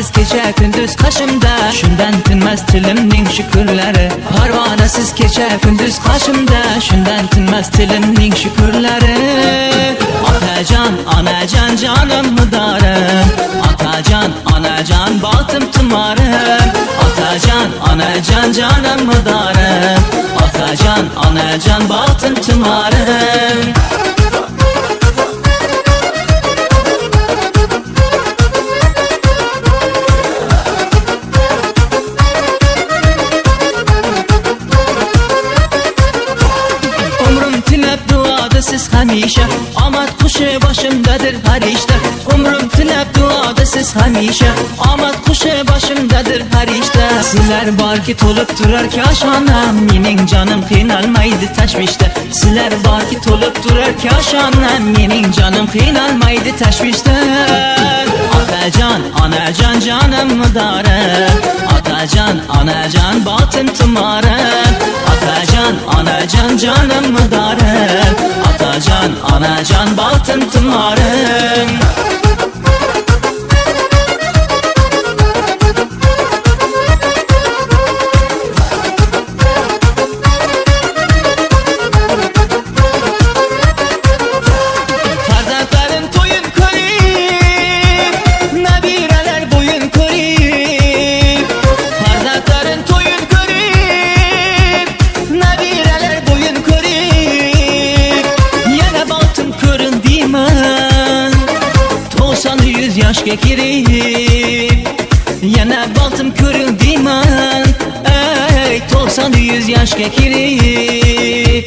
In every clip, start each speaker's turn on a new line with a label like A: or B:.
A: Parvanasiz kecha kunduz qashimda Shundan tinmas tilimning shukurlari. Parvanasiz kecha kunduz qashimda Shundan tinmas tilimning shukurlari. Otajon, onajon jonim mudorim Otajon, onajon botim tumorim Otajon, onajon jonim mudorim Otajon, onajon botim tumorim Umrim tilab duoda siz hamisha Omad qushi boshimdadir farishta. Umrim tilab duoda siz hamisha Omad qushi boshimdadir farishta. Sizlar borki to'lib turar koshonam Mening jonim qiynalmaydi tashvishda. Sizlar borki to'lib turar koshonam Mening jonim qiynalmaydi tashvishda. Otajon, onajon jonim mudorim Otajon, onajon botim tumorim Otajon, onajon jonim mudorim Otajon, onajon botim tumorim Farzandlarim to'yin ko'rib, nabiralar bo'yin ko'rib. Farzandlarim to'yin ko'rib, nabiralar bo'yin ko'rib. Yana botim ko'rin deyman, 90 100 yoshga kirib. Yana botim ko'rin deyman, ey 90 100 yoshga kirib.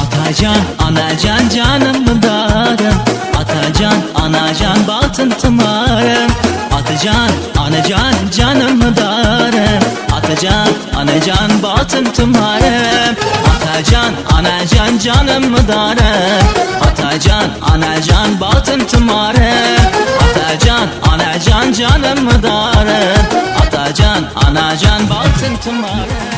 A: Otajon, onajon jonim mudorim Otajon, onajon botim tumorim Otajon, onajon jonim mudorim Otajon, onajon botim tumorim Otajon, onajon jonim mudorim Otajon, onajon botim tumorim Otajon, onajon jonim mudorim Otajon, onajon botim tumorim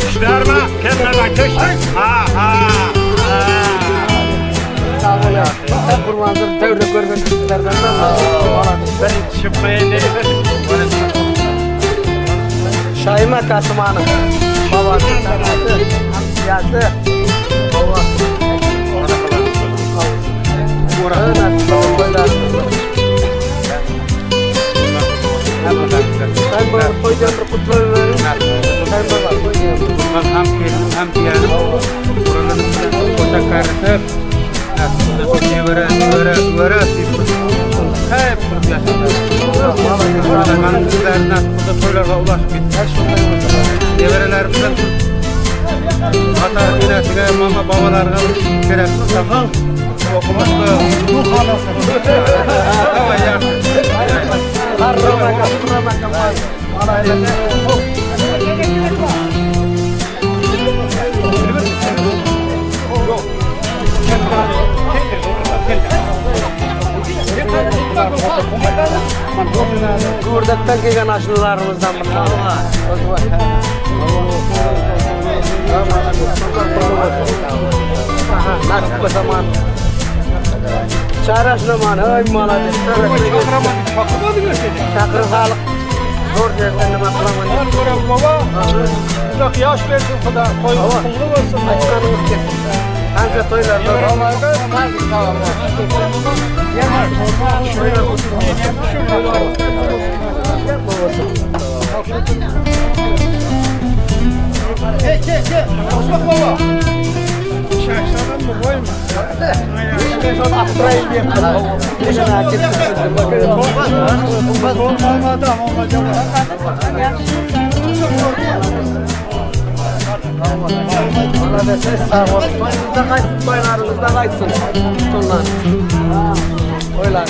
B: Işlerme, kendine keşke. Ha ha.
C: Sag bol. Gurbandyr töwre görgen kişilerden
B: Ben çıkmaya değil.
C: Şaýym akasy manyň. Babasy, kakasy, hamsiýasy. Baba. Sen bana toýdan bir gutlag beriň. Sen baba toýdan.
D: Hem gelinim hem diýenim. Buralarym bilen goşa garyşyp, nebere, nebere, nebere diýip hep bir ýaşadyk. Manyň kızlar nasip bolsa toýlarga ulaşyp gitdi. Neberelerim bilen ata enesine, mama babalarga kerekli tamam. Okumuşly. Hawa ýagşy.
C: Harramaka, hurramaka. Gurdakdan kelgan ashulalarımızdan bunlar. Aha, nasip bo'lsa man. Charashnaman, ey молодец. Chaqirib xalq zo'r yerdan nima qilaman deb.
E: Baba, uzoq yosh bersin Xudo, to'yimiz pulli bo'lsin.
C: Aytganingiz kelsin. Qancha to'ylar bor.
E: Ke, ke, ke. Qo'shmoq baba. Shashlanmi, qo'yma.
C: Sag boluň. Toýuňyzda gaýtsyn, toýlaryňyzda gaýtsyn. Şondan. Toýlar.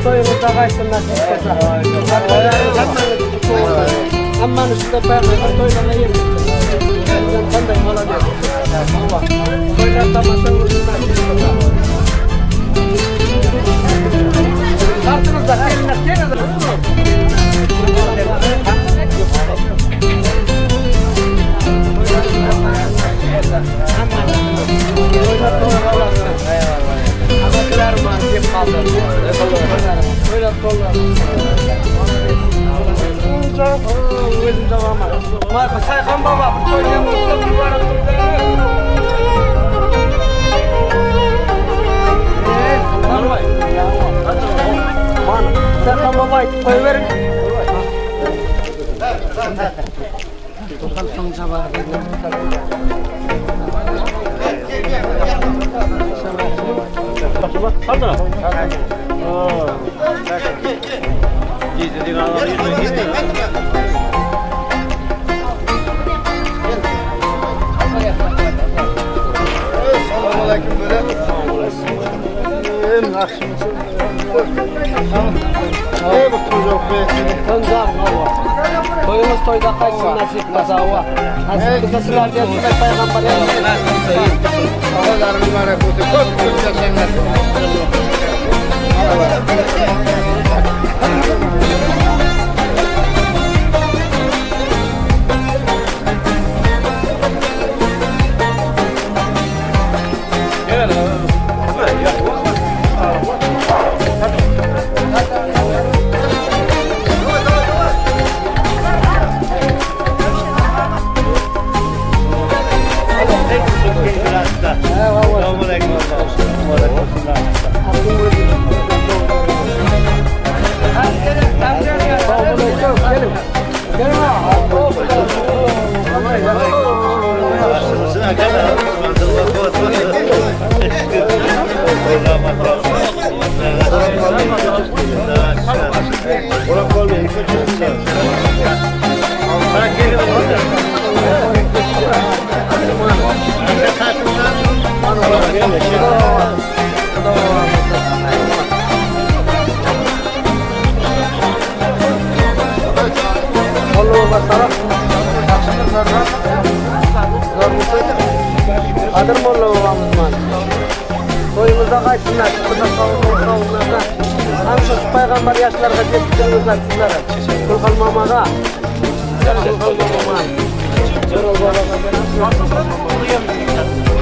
C: Toýuňyzda gaýtsyn nasip bolsa. Hammani shunda payg'ambar to'ylarga yetsin. Qanday молодец. To'ylar tomosha bo'lsin nasib bo'lsa. Tartibimizda kelinlar kelinglar. To'ylar to'ylar oladi. Amakilarim kelib qoldi. To'ylar to'ylar. O'zim javob. Sayxon baba bir to'yga bo'lsa bir borib Mana Sayxon baba aytib qo'yavering.
E: Assalomu alaykum bora. Yaxshimisiz? Ey bir to'y
C: To'njam, ova. To'yimiz to'yda qaytsin nasib qilsa, ova. Nasib qilsa sizlarga shunday payg'ambar
E: To'ylar muborak bo'lsin. Ko'p ko'p yashanglar.
C: Assalomu alaykum. Kadir molla babamız mana. Toýumyzda gaýtsynlar, şükürler sag Hem şu paýgambar ýaşlarga ýetişdirmezler sizlere. Gülhan mamaga. Gülhan mamama. Erol babaga.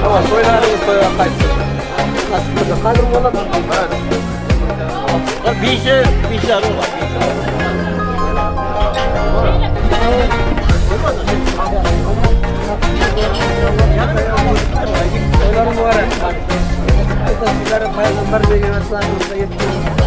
C: Tamam, toýlaryňyz toýa gaýtsyn. Nasip bolsa Kadir molla.
A: Bir şey var.
C: Toýlar mübarek. Sizlere paýgambar begenatlarymyzda ýetişdirmezler.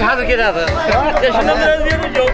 A: Hazır ketadi. Shundan biraz berib yo'q.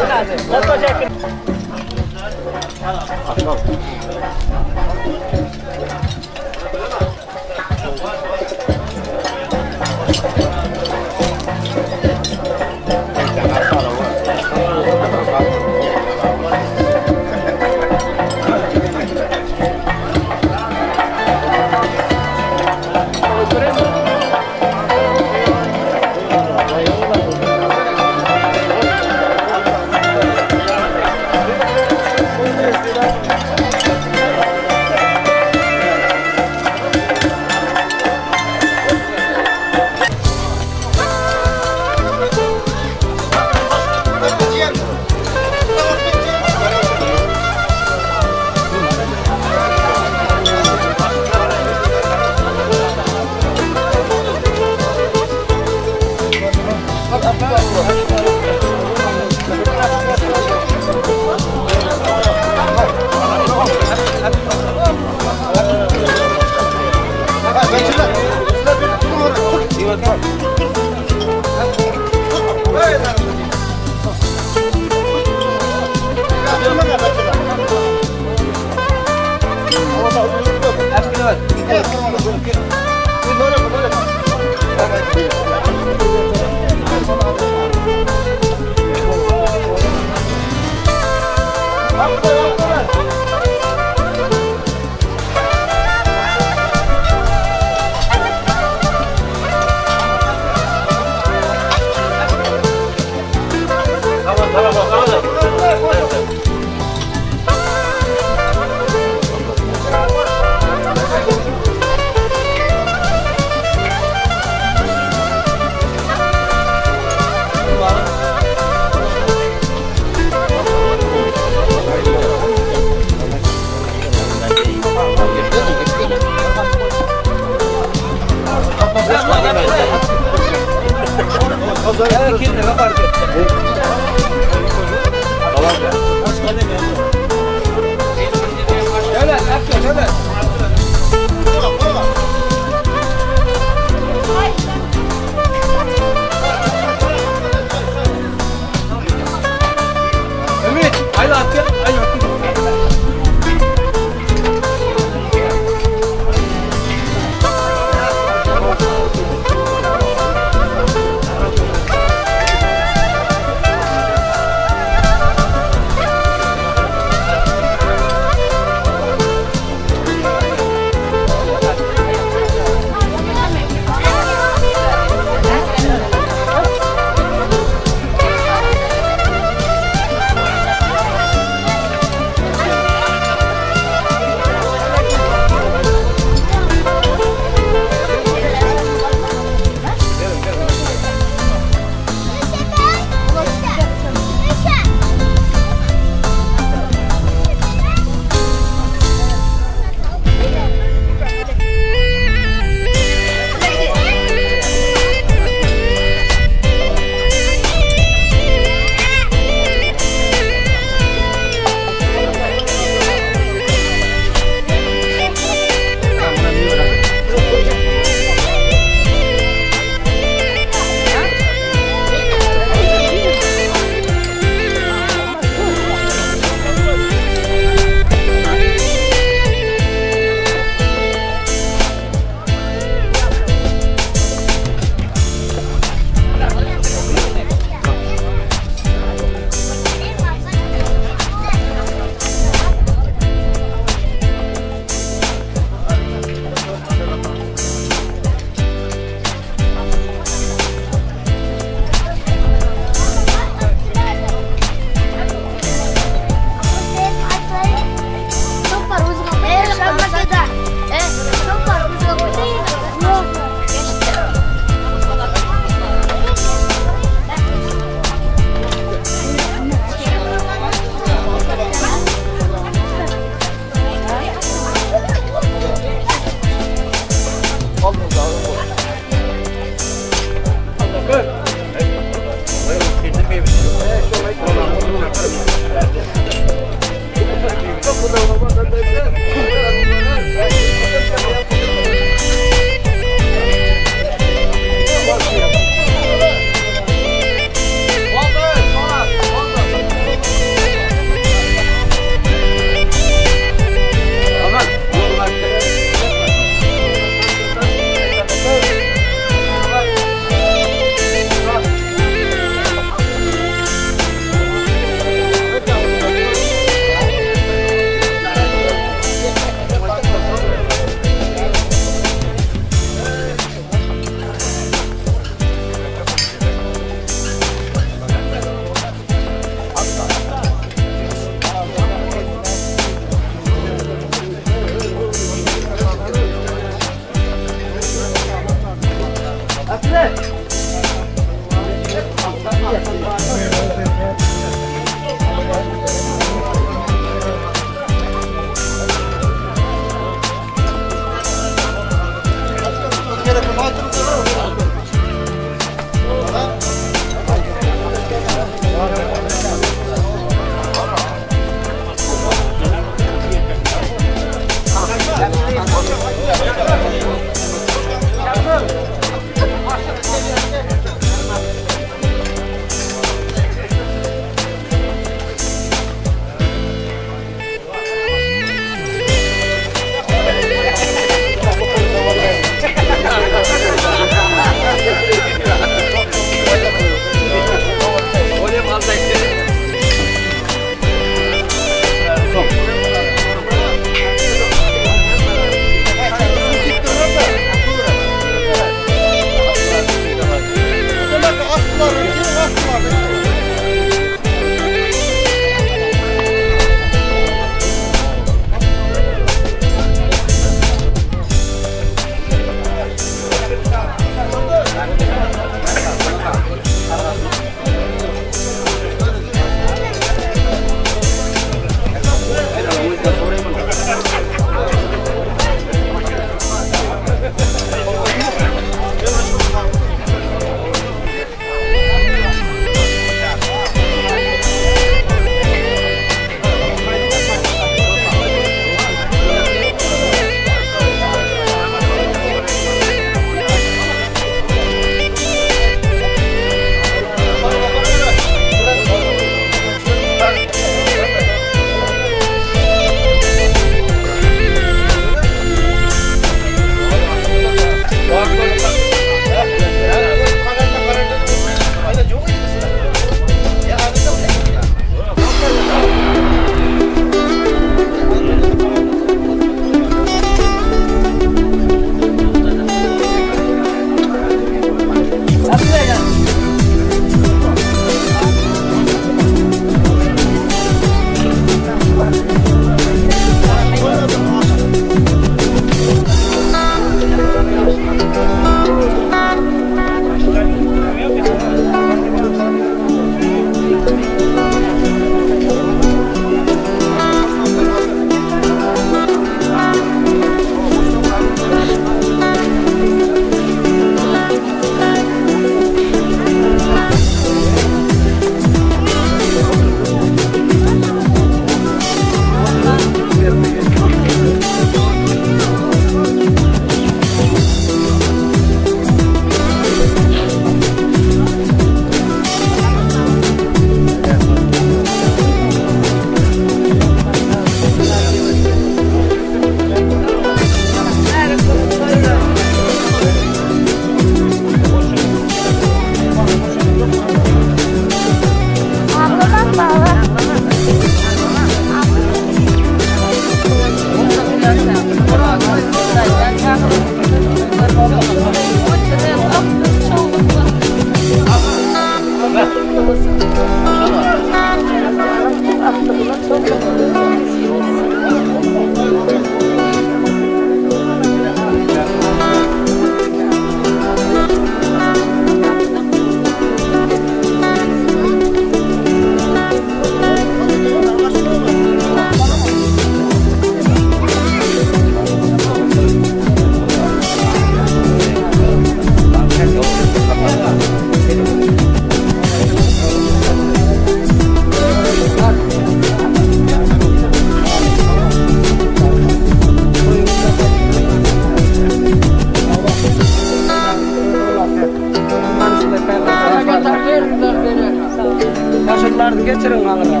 C: Geçiriň aňyra.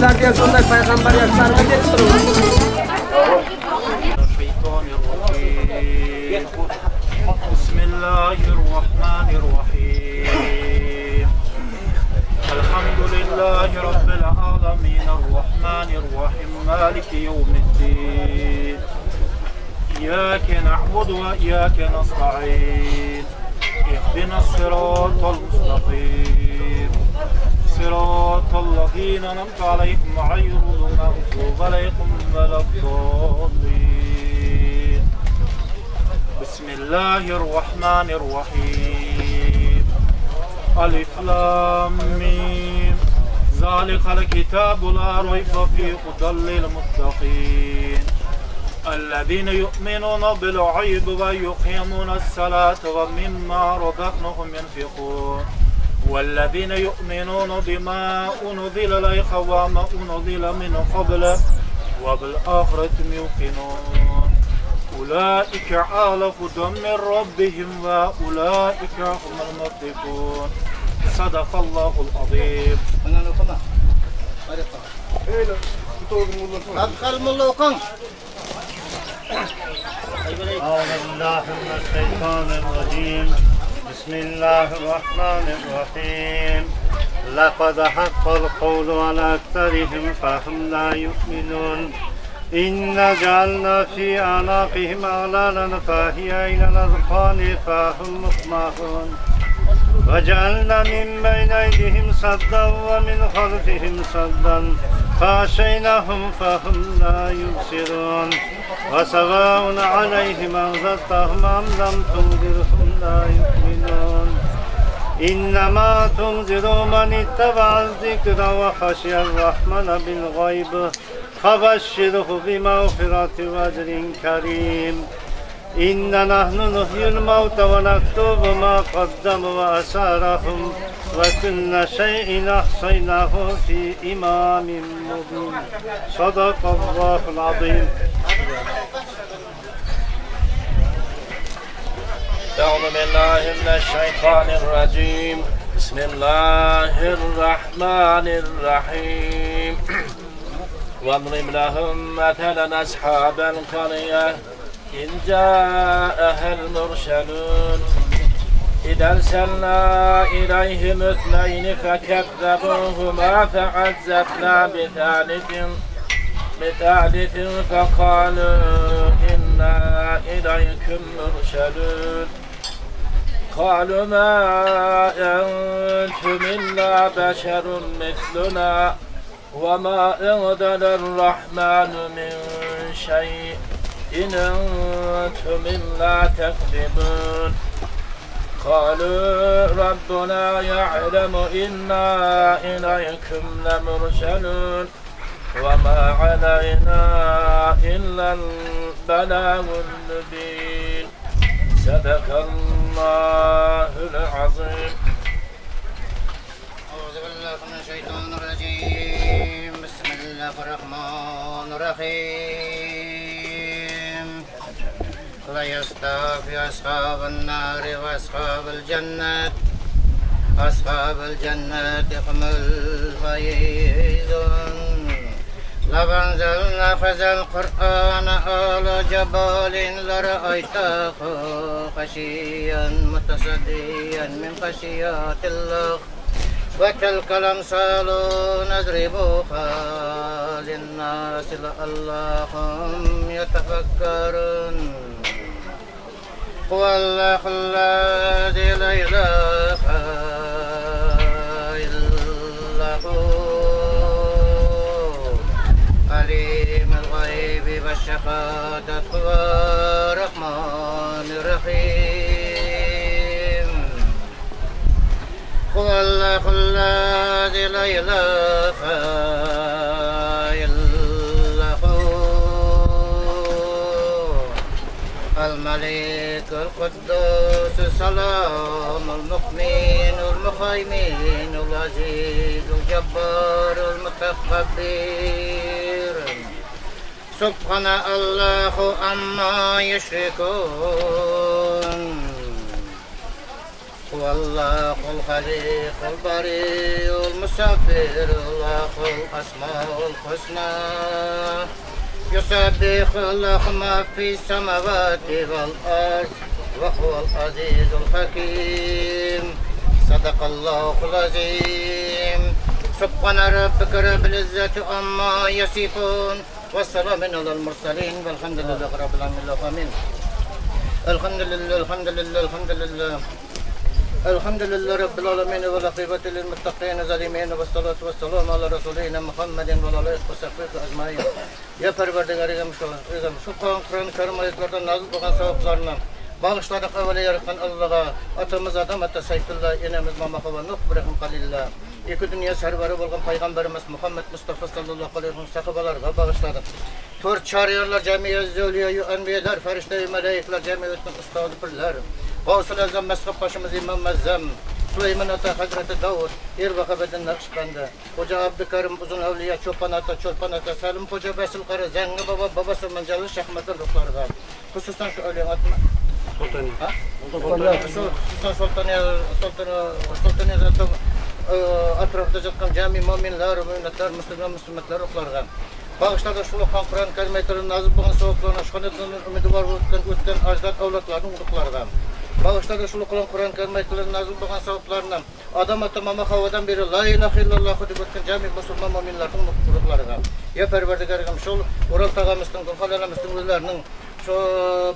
C: Ýaşlar diýen şonday paýgambar ýaşlaryňa ýetişdiriň.
B: Bismillahirrahmanirrahim. Elhamdülillahi Rabbil alemin. Errahmanirrahim. Maliki yevmiddin. İyyâke na'budu ve iyyâke nesta'in. اهدنا الصراط المستقيم صراط الذين أنعمت عليهم غير المغضوب عليهم ولا الضالين بسم الله الرحمن الرحيم ألف لام ميم ذلك الكتاب لا ريب فيه هدى للمتقين الذين يؤمنون بالغيب ويقيمون الصلاة ومما رزقناهم ينفقون والذين يؤمنون بما أنزل إليك وما أنزل من قبل وبالآخرة يوقنون أولئك على هدى من ربهم وأولئك هم المفلحون صدق الله العظيم
F: أعوذ بالله من الشيطان الرجيم بسم الله الرحمن الرحيم لقد حق القول على أكثرهم فهم لا يؤمنون إنا جعلنا في أعناقهم أغلالا فهي إلى الأذقان فهم مقمحون وجعلنا من بين أيديهم سدا ومن خلفهم سدا فأغشيناهم فهم لا يبصرون وسواء عليهم أنذرتهم أم لم تنذرهم لا يؤمنون إنما تنذر من اتبع الذكر وخشي الرحمن بالغيب فبشره بمغفرة وأجر كريم إنا نحن نحيي الموتى ونكتب ما قدموا وآثارهم وكل شيء أحصيناه في إمام مبين صدق الله العظيم
G: أعوذ بالله من الشيطان الرجيم بسم الله الرحمن الرحيم واضرب لهم مثلا أصحاب القرية إن جاءها المرسلون إذا أرسلنا إليهم اثنين فكذبوهما فعززنا بثالث بثالث فقالوا إنا إليكم مرسلون قالوا ما أنتم إلا بشر مثلنا وما أنزل الرحمن من شيء إن أنتم إلا تكذبون قالوا ربنا يعلم إنا إليكم لمرسلون وما علينا إلا البلاغ المبين صدق الله العظيم
H: أعوذ بالله من الشيطان الرجيم بسم الله الرحمن الرحيم لا يستوي أصحاب النار وأصحاب الجنة أصحاب الجنة هم الفائزون لو أنزلنا هذا القرآن على جبل لرأيته خشيا متصديا من خشية الله وتلك الأمثال نضربها للناس لعلهم يتفكرون هو الله الذي لا إله إلا هو عليم الغيب والشهادة هو الرحمن الرحيم هو الله الذي لا إله إلا هو الملك القدوس السلام المؤمن المهيمن العزيز الجبار المتكبر سبحان الله عما يشركون. Huwallahul Halikul Bariul Musabbir Lahul Asmaul Husna Yusabbihu lahu ma fis samawati wal ard ve huvel azizul hakim. Sadakallahul azim. Subhane rabbike rabbil izzeti amma yasifun. Ve selamun alel murselin. Velhamdülillahi rabbil alemin. Amin. Elhamdülillah, elhamdülillah, elhamdülillah. Elhamdülillah Rabbil alemin ve akibeti lil muttakin zalimin ve salatu ve selamu ala Resulina Muhammedin ve aleyhi ve sahbihi ecmain. Ya Perverdigarım şu, şu Kur'an-ı Kerim ayetlerden nazil bolgan sevaplarına bağışladık evveli yaratkan Allah'a, atamız Adam ata Seyfullah, enemiz Mama Hava Nuh İbrahim Halillah, iki dünya serveri bolgan Peygamberimiz Muhammed Mustafa sallallahu aleyhi ve sahabalarga bağışladık. Tort çağırıyorlar cemiye zölüye, enbiyeler, ferişte, melekler, cemiyetin ustadı pirler. Gavsul Azam, Meshab başımız İmam Mezzem, Süleyman Ata, Hazreti Davud, İrvaka Bedin Nakşibendi, Hoca Abdükerim Uzun Evliya, Çoban Ata, Çolpan Ata, Selim Hoca, Besil Kara, Zengi Baba, Babası Mencalı Şahmet'in ruhlarına. Hususan şu ölüyün atma.
F: Sultani.
H: Ha? Hususan Sultaniye, Sultaniye, Sultaniye atrafda жатқан cami müminler, müminatlar, Müslüman, Müslümanlar ruhlarına. Bağışlarda şu okan Kur'an-ı Kerim ayetlerinin nazil bolgan sevaplarına, şu hanedanın ümidi var ötken, ötken ajdad avlatlarının ruhlarına. Bağışlarda şu okan Kur'an-ı Kerim ayetlerinin nazil bolgan sevaplarına, Adam ata Mama Havadan beri La ilahe illallah dep ötken cami musulman müminlerдің ruhlarına. Ya Perverdigarım şol Oral tağamızdıń, Gülxal anamızdıń özleriniň şu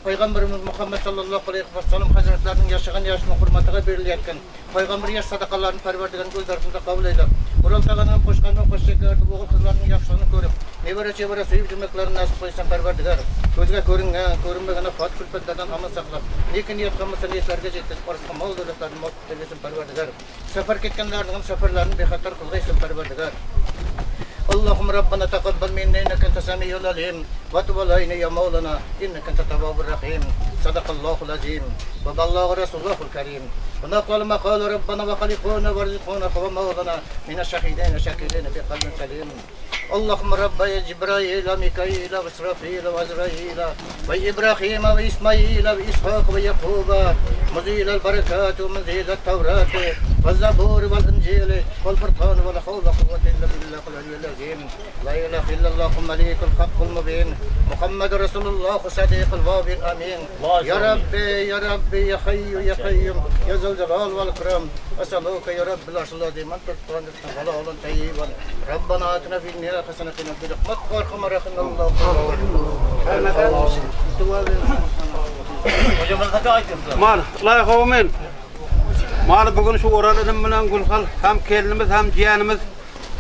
H: Peygamberimiz Muhammed sallallahu aleyhi ve sellem hazretlerinin yaşagan yaşının hurmatiga berilayotgan payg'ambar yaş sadaqalarini Parvardigor o'z darg'ida qabul eylab, Oral tog'aning qo'shqanning qo'sh shekardi o'g'il qizlarning yaxshiligini ko'rib, nevara chevara suyib jumlaklarini nasib qo'ysan Parvardigor. Ko'zga ko'ringan, ko'rinmagan afat kulfatlardan omon saqlab, neki niyat qilmasa niyatlarga yetkazib, orasida mol davlatlarni mol bersin Parvardigor. Safar ketganlarning ham safarlarini bexatar qilg'aysin Parvardigor. اللهم ربنا تقبل منا انك انت السميع العليم وتب علينا يا مولانا انك انت التواب الرحيم. صدق الله العظيم وبلغ رسوله الكريم. ونقل ما قال ربنا وخلقونا وارزقونا ومولانا من الشهيدين الشاكرين بقلب سليم. اللهم رب جبرائيل وميكائيل وإسرافيل وعزرائيل وإبراهيم وإسماعيل وإسحاق ويعقوب مزيل البركات ومزيل التوراة والزبور والإنجيل والفرقان ولا حول ولا قوة إلا بالله العلي العظيم. لا إله إلا الله الملك الحق المبين محمد رسول الله صديق الباب آمين. يا ربي يا ربي يا حي يا قيوم يا ذا الجلال والإكرام أسألك يا رب العرش العظيم أن ترزقنا حلالا طيبا. ربنا آتنا في الدنيا حسنة برحمتك وارحم الراحمين. الله
D: Mal, laýyk men. Mal bugün şu Oral inim bilen Gülhal hem kelinimiz hem jiyanimiz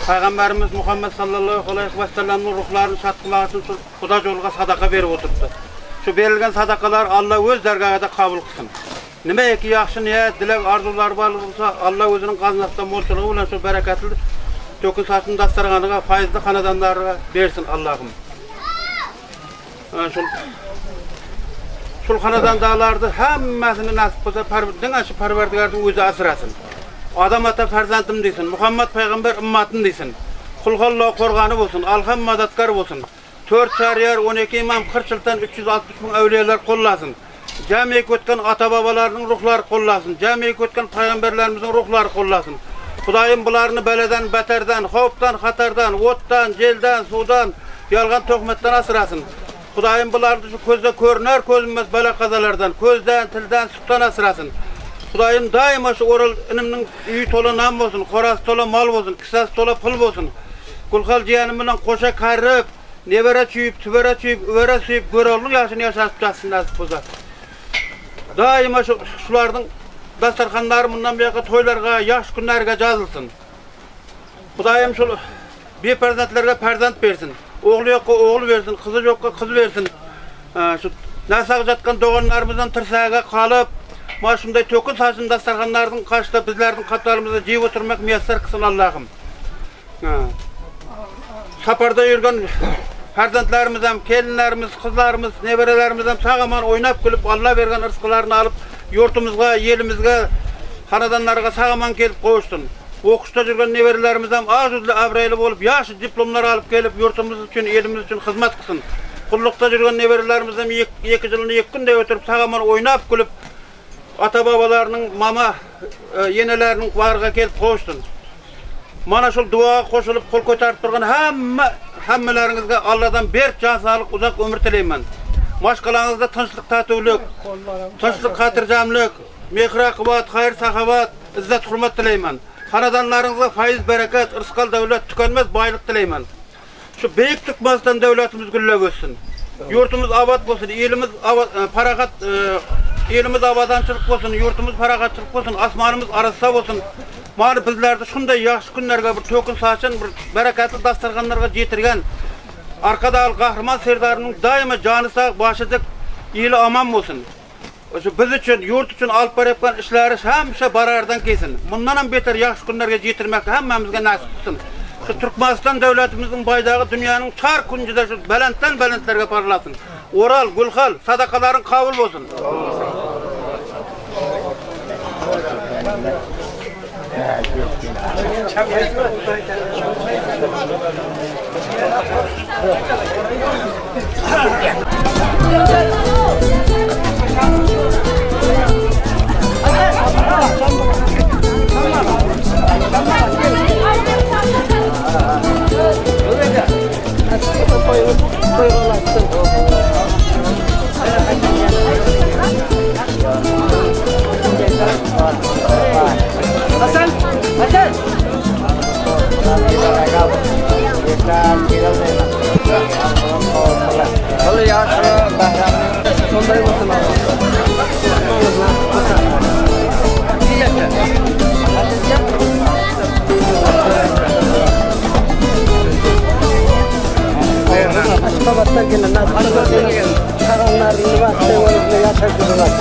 D: Peygamberimiz Muhammed sallallahu aleyhi ve sellem'in ruhlarını şatqılağı üçün şu Xuda yolga sadaka berip oturupdy. Şu berilgen sadakalar Allah öz dergahida kabul kılsın. Nime ki yaxşı niyet, dilek, arzular bar bolsa Allah özünün gaznasynda molçulygy bilen şu bereketli tökün saçyn dastarhanyga, fayzly hanadanlarga bersin Allah'ım. Şul Şul hanadandalardy hemmesini nasip bolsa diňe şu Perwerdigardyň özi asyrasyn. Adam ata farzandım diýsin, Muhammed peygamber ümmatym diýsin. Kulhallah korgany bolsun, alham madatkar bolsun. 4 çaryar 12 imam 40 ýyldan 360 müň awliyalar kollasyn. Jamiye ötken ata babalarynyň ruhlary kollasyn. Jamiye ötken peygamberlerimizin ruhlary kollasyn. Hudaýym bularyny beleden, beterden, howpdan, hatardan, otdan, jelden, suwdan, ýalgan töhmetden asyrasyn. Hudaýym bulardy şu közde görüner közünmez bela kazalardan, közden, tilden, sütden asyrasyn. Hudaýym daima şu oral inimniň üyi tola nam bolsun, korasy tola mal bolsun, kisası tola pul bolsun. Gulhal jiyanym bilen koşa karryp, nebere çüýüp, tübere çüýüp, üwere süýüp, göroglyň ýaşyny ýaşasyp ýatsyn nasip bolsa. Daima şu şulardyň dastarhanlary mundan buýaka toýlarga, ýaş günlerge jazylsyn. Hudaýym şul bir perzentlerge perzent bersin. Ogly ýokka ogul bersin, kyzy ýokka kyz bersin. Şu nasag ýatkan doganlarymyzdan tyrsaga galyp, ma şunday tökün saçyn dastarhanlardyň garşyda bizlerdiň katarymyzda jeyip oturmak miýesser kylsyn Allahym. Saparda ýörgen perzentlerimiz hem, kelinlerimiz, kyzlarymyz, neberelerimiz hem sag aman oýnap gülüp Allah bergen rızkylaryny alyp ýurtumyzga, elimizge, hanadanlarga sag aman gelip gowuşsun. Okuşta жүрген neberelerimiz hem az yüzlü abraýly bolup ýaş diplomlar alyp gelip ýurtumyz üçin, elimiz üçin hyzmat kylsyn. Kullukda жүрген neberelerimiz hem 2 ýylyny 2 günde ötürip sag aman oýnap gülüp Ata-babalarynyň, mama, eneleriniň baryga gelip gowuşsyn. Mana şul duaga goşulyp gol köterip durgan hemme hemmeleriňizge Alladan berk jan saglyk uzak ömür tileýmen. Maşgalaňyzda tynçlyk tatuwlyk, tynçlyk hatyrjamlyk, mähir akybat, haýyr sahawat, yzzat hurmat tileýmen. Hanadanlaryňyzga faýyz bereket, yrsgal döwlet, tükenmez baýlyk tileýmen. Şu beýik Türkmenistan döwletimiz gülläp össün. Ýurtumyz abat bolsun, ilimiz parahat, ilimiz abadançylyk bolsun, ýurtumyz parahatçylyk bolsun, asmanymyz arassa bolsun. Many bizlerdi şunday ýagşy günlerge bir tökün saçan bir bereketli dastarhanlarga getirgen Arkadagly Gahryman Serdarynyň daýyma jany sag, başy dik, ili aman bolsun. Şu biz üçin, ýurt üçin alyp barýan işleri hemişe barardan kelsin. Mundan hem beter ýagşy günlerge getirmek hemmämizge nasip kylsyn. Şu Türkmenistan döwletimiziň baýdagy dünýäniň çar künjüde şu belentden belentlerge parlasyn. Oral, Gülhal, sadakalaryň kabul bolsun.
C: Hasan, Hasan. Aşgabatdan gelen, Aşgabatdan gelen. Çaganlaryny wagtda bolup ýaşadylar.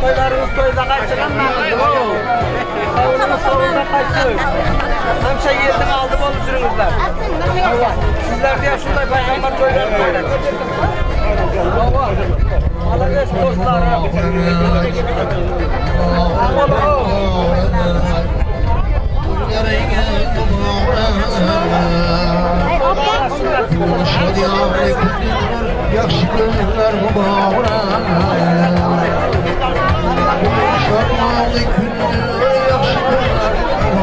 C: Toýlaryňyz toýda gaýtsyn hammaňyz. Sawunyňyz sawunda gaýtsyn. Hemşe ýerdiň aldy bolup jürüňizler. Sizler diýe şunday paýgambar toýlary toýlar. Malades dostlarym.
I: Yaxşı günler mübarek. Şadlı günler, yaxşı günler mübarek.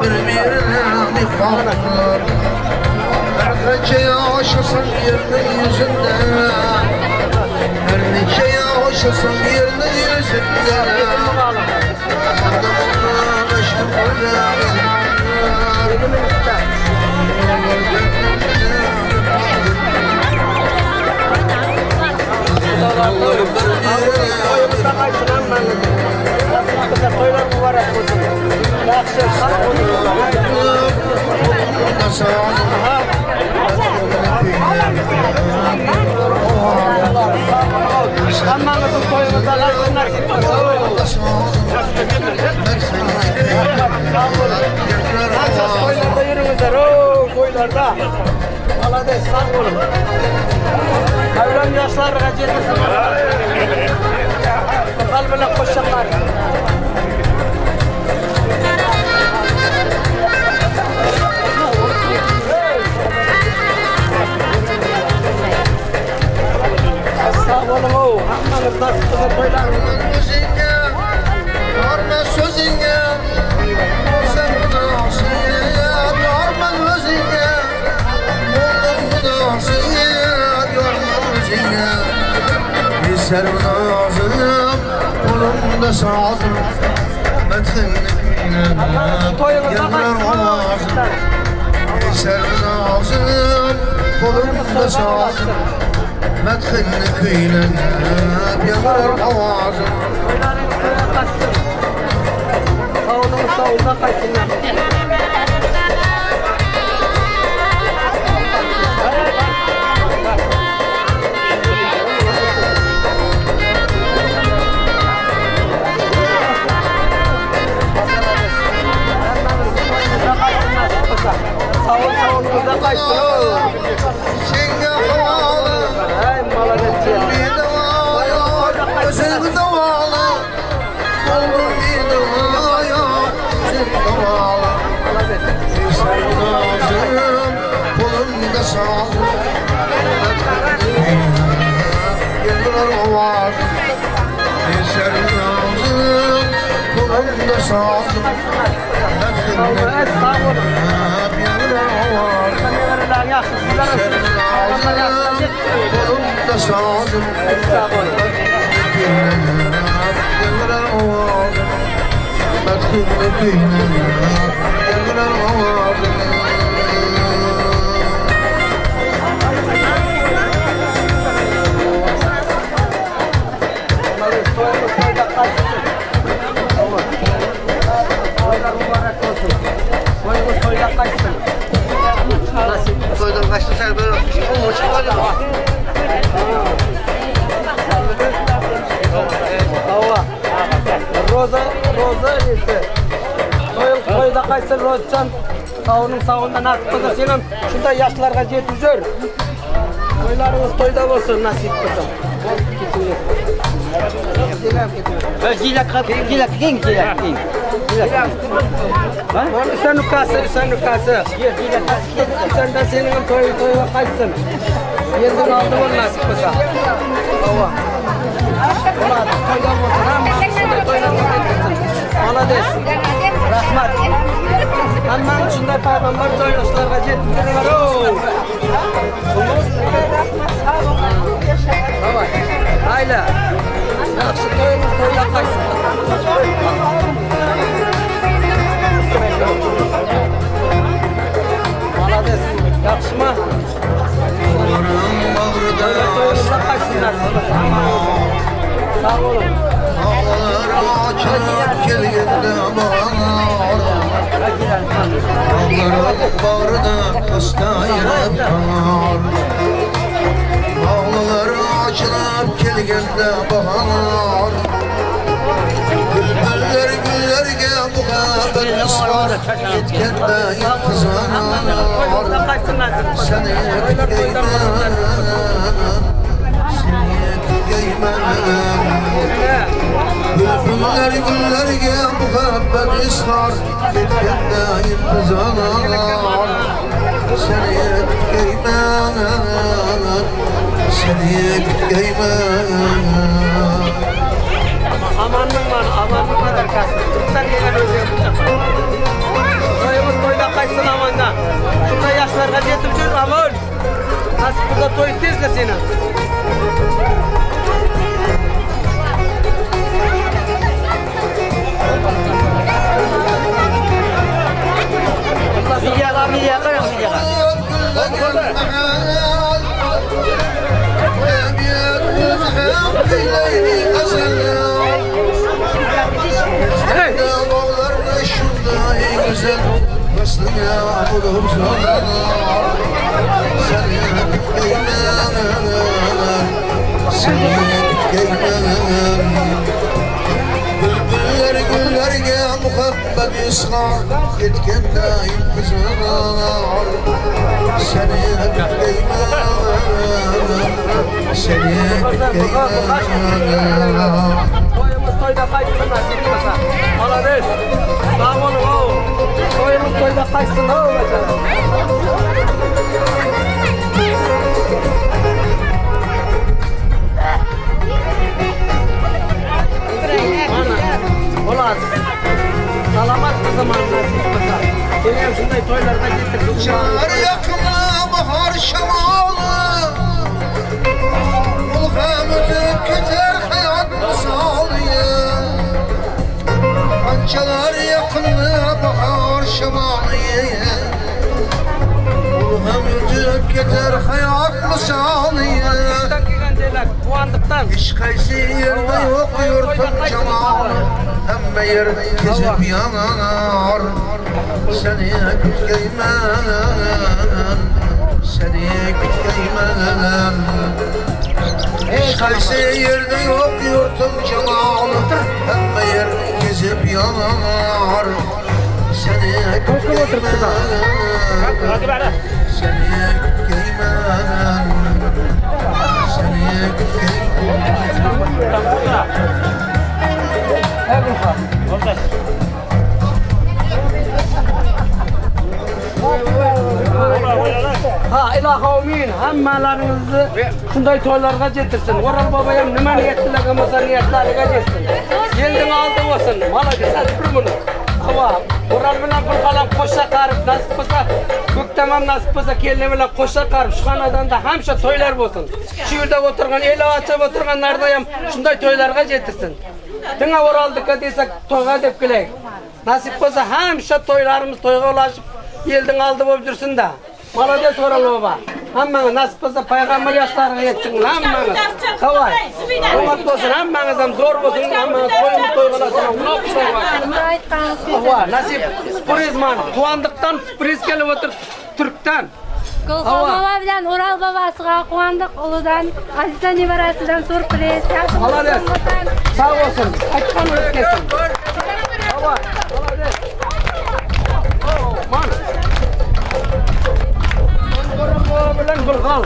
I: Bir-birine myhmanlar. Her niçe ýaşasaň ýerniň ýüzünde, Her niçe ýaşasaň ýerniň ýüzünde, Adamdan aşyk
C: Toýlar mübarek bolsun. Ýagşy, sag boluň. Hemmäňiziň toýuňyzda gaýtsyn nesip bolsa. Toýlarda ýörüňizler, ow, toýlarda. Malades, sag boluň. Döwran ýaşlarga jetilsin. Gal bilen hoşçakal. Sag boluň, ow, hemmäňiz nasip bolsa toýlar.
I: Yorma sözüňe, sen münasip, yorma özüňe, oldum münasip, yorma özüňe. Bir servinazım, kolumda sazım,
C: Toýuňyzda gaýtsyn.
I: Bir servinazım, kolumda sazım, Medhinni küylenip yağar avazım.
C: Toýlaryňyz toýa gaýtsyn. Sawunyňyz sawunda gaýtsyn. Sawun sawunyňyzda gaýtsyn.
I: Senga havalı,
C: Hey, malades.
I: bir deva yok, özün devalı. Oldum bir deva yok, özün devalı. Bir servinazım, kolumda sazım. Yıllar ovazım. Bir servinazım, kolumda sazım.
C: Sag boluň.
I: Yıllar ovazım.
C: Nebereler ýagşy, sizler
I: Kolumda sazım.
C: Sag boluň.
I: Yıllar ovazım. Medhinni küylenip yıllar ovazım.
C: Toýuňyz toýda gaýtsyn. Toýlar mübarek bolsun. Toýuňyz toýda gaýtsyn. Nasip.
H: Toýdan gaçtı sen böyle olmuş var ya.
C: Hawa. Roza, Roza nesi? Toýuň toýda gaýtsyn Rozjan. Sawunyň sawunda nasip bolsa senem şunday ýaşlarga jetip ýör. Toýlaryňyz toýda bolsun nasip bolsa. Bol ketiň. Selam ketiň.
A: Jilak king, jilak king.
C: Ol sen ukasy, sen ukasy. Sen de seniň toý toýga gaýtsyn. Ýeldiň aldy bol nasip bolsa. Hawa. Bolady, toýda bolsun, hemmäňiz şunday toýlarga jetsin. Malades. Rahmat. Hemmäňiz şunday paýgambar toýlaşlarga jetip ýörüňler. Hawa. Aýla. Ýagşy toýuňyz toýda gaýtsyn. Malades. Ýagşymy?
I: Bağrıda
C: Toýuňyzda gaýtsyn nasip bolsa. Sag boluň.
I: Dağlar açılıp kelgende bahar. Dağlar bağrıda ıstayıp kar. Dağlar açılıp kelgende bahar. Bülbüller güllerge muhabbet ısrar Yetkende intizar.
C: Toýuňyzda gaýtsyn nasip bolsa.
I: Seni
C: Toýlar toýda bolsun nasip bolsa.
I: Seni kütkeymen. Bülbüller güllerge muhabbet ısrar Yetkende intizar. Seni kütkeymen. Seni kütkeymen.
C: Amanlyň bar, amanlyň padarkasy. Türkden gelen özüň. Toýuňyz qaytsin omonda. Shunday yoshlarga yetib jur, Amol. Nasib qilsa to'y tezda seni.
A: Miyaga, miyaga qarang, miyaga.
I: Bülbüller güllerge muhabbet ısrar Yetkende intizar Seni kütkeymen Seni kütkeymen
C: Toyumuz toyda qaytsin nasib qilsa. Молодец. Sog' bo'ling, ov. Toyumuz toyda qaytsin, ov, bachalar. Mana, xolos. Salomat qizim, nasib qilsa. Seni ham shunday to'ylarga yetkazib.
I: Çağır yakma bahar şemalı Ulhem ötüp keter hayat misalı Hançalar yakınlı bahar şemalı Ulhem ötüp keter hayat misalı
C: Türkdan kelgan joylar, Quvondiqdan.
I: Hiç qaysi yerde yok yurtum cemalı Hemme yer gezip yanar Seni kütkeymen Seni kütkeymen Hiç qaysi yerde yok yurtum cemalı Hemme yer gezip yanar Seni kütkeymen Seni kütkeymen Seni kütkeymen
C: Ha, ilohi amin. Hammalaringizni shunday to'ylarga yetirsin. O'rol bobo ham nima niyat tilagan bo'lsa niyatlariga yetsin. Yilning oldi bo'lsin. Молодец, bir buni. Ava, O'rol bilan bir qalam qo'sha qarib nasib bo'lsa, ko'ktam ham nasib bo'lsa kelin bilan qo'sha qarib shu xonadonda hamisha to'ylar bo'lsin. Shu yerda o'tirgan, el ochib o'tirganlarda ham shunday to'ylarga yetirsin. Dinga O'roldiki desak to'yga deb kelaylik. Nasib bo'lsa hamisha to'ylarimiz to'yga ulashib, elning oldi bo'lib yursin-da. Молодец O'rol bobo. Hammangiz nasib bo'lsa payg'ambar yoshlariga yetsin hammangiz. Qavoy. Omad bo'lsin, hammangiz ham zo'r bo'lsin, hammangiz to'yimiz to'yga ulashsin. Ava, nasib syurpriz mana. Quvondiqdan syurpriz kelib o'tir Turkdan.
J: Gulxon baba bilan O'rol bobosiga Quvondiq ulidan, Aziza nevarasidan syurpriz. Yaxshi
C: Молодец. Sog' bo'lsin. Aytgan o'tib ketsin. Ava, молодец. Mana. O'rol bobo bilan Gulxon.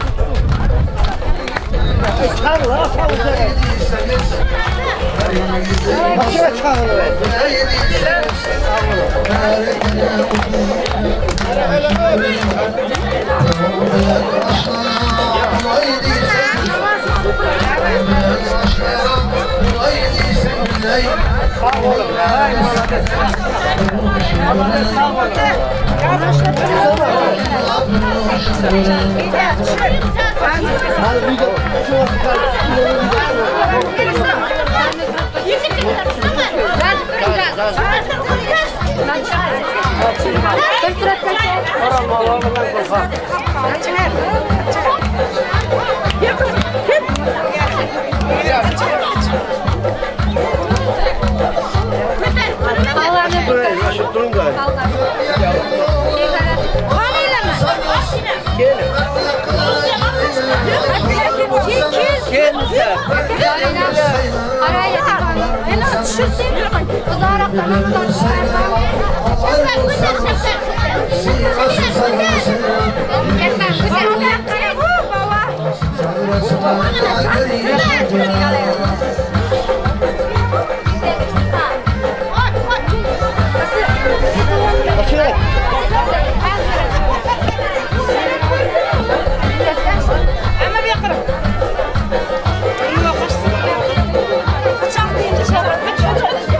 C: O'rol bobo bilan Gulxon.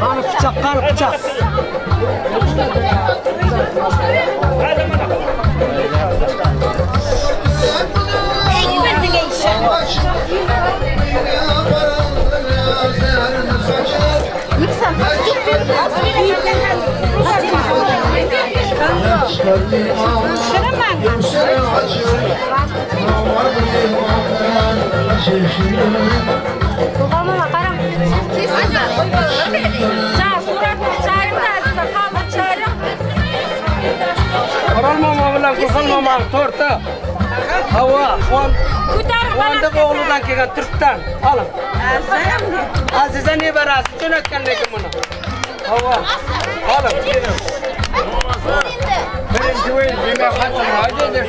C: Qani pichoq, qani pichoq.
J: Mama qaraň.
C: Oral mama bilen Gulhan mamanyň torty. Hawa, Guwandyk ogludan kelgen türkden. Alyň. Aziza neberesi jo'natgan lekin buni. Hawa. Alyň.
E: Birinji o'yin demak qachon aytadi?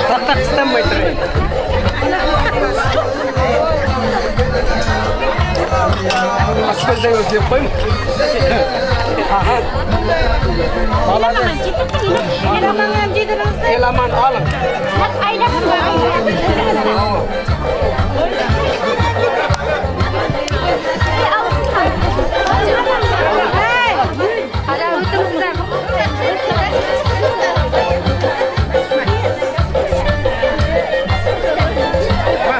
C: To'xta qistamay turing. Och ko'zdan deb qo'yma. Aha. Молодец. Elaman oling.
J: Qara o'tiringizlar. Qala, Muhabbat aka.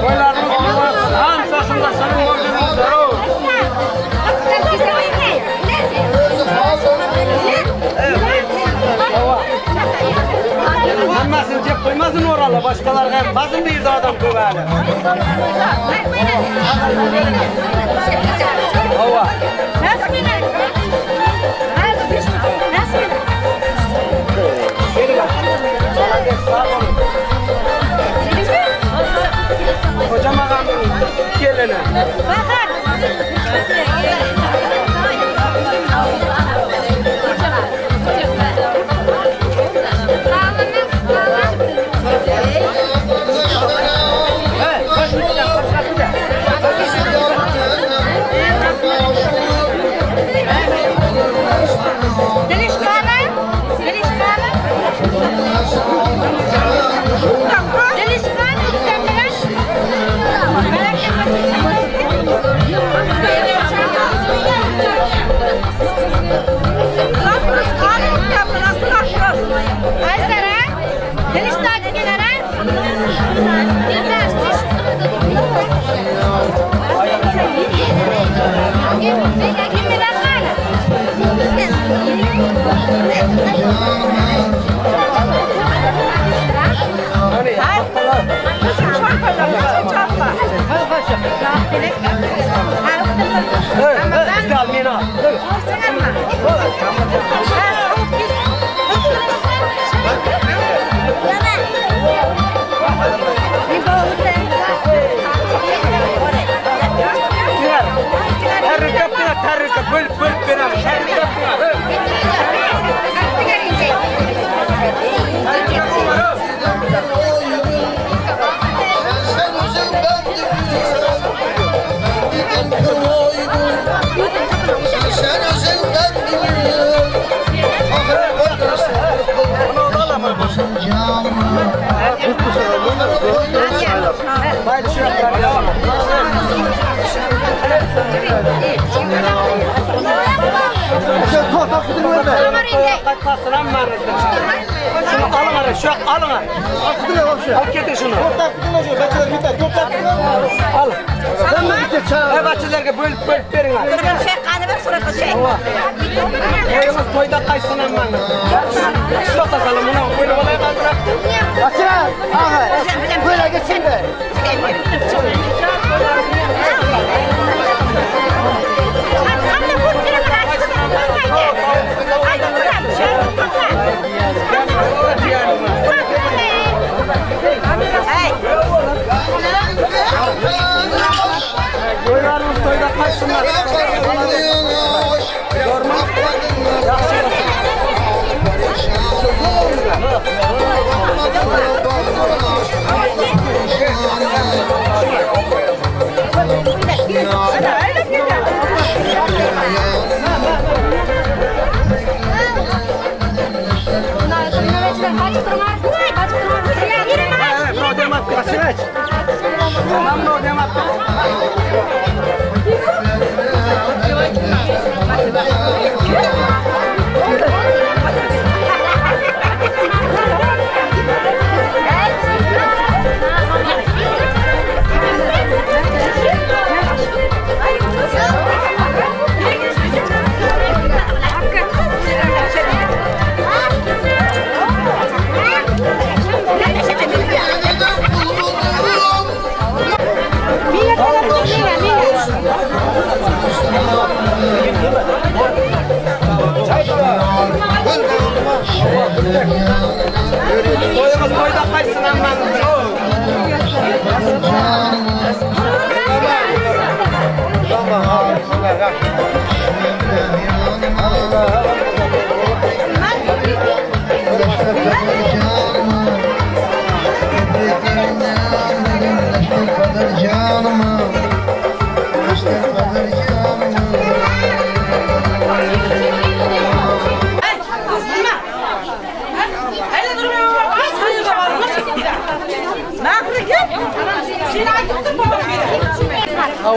C: To'ylaringiz bo'lsin. Hamma shunda shirin bo'linglar. Hammasini jeb qo'ymasin O'rallar, boshqalarga ham bazm deydi odam ko'p hali. Hova. Kelinglar. Молодец, sog' bo'ling. Xo'jam og'amning kelini. Hey, boshqa Tarika bo'lib bo'lib beramiz. Tarika. Qaytmasın hammangizni. Shuni olinglar, shu yoqqa olinglar. Olib keting shuni. Ol. Ey bachalarga bo'lib bo'lib beringlar. To'yimiz to'yda qaytsin hammangiz. To'xtasalar, buni o'ylab olaymi ozroq? To'ylarimiz to'yda qaytsinlar. Yaxshi.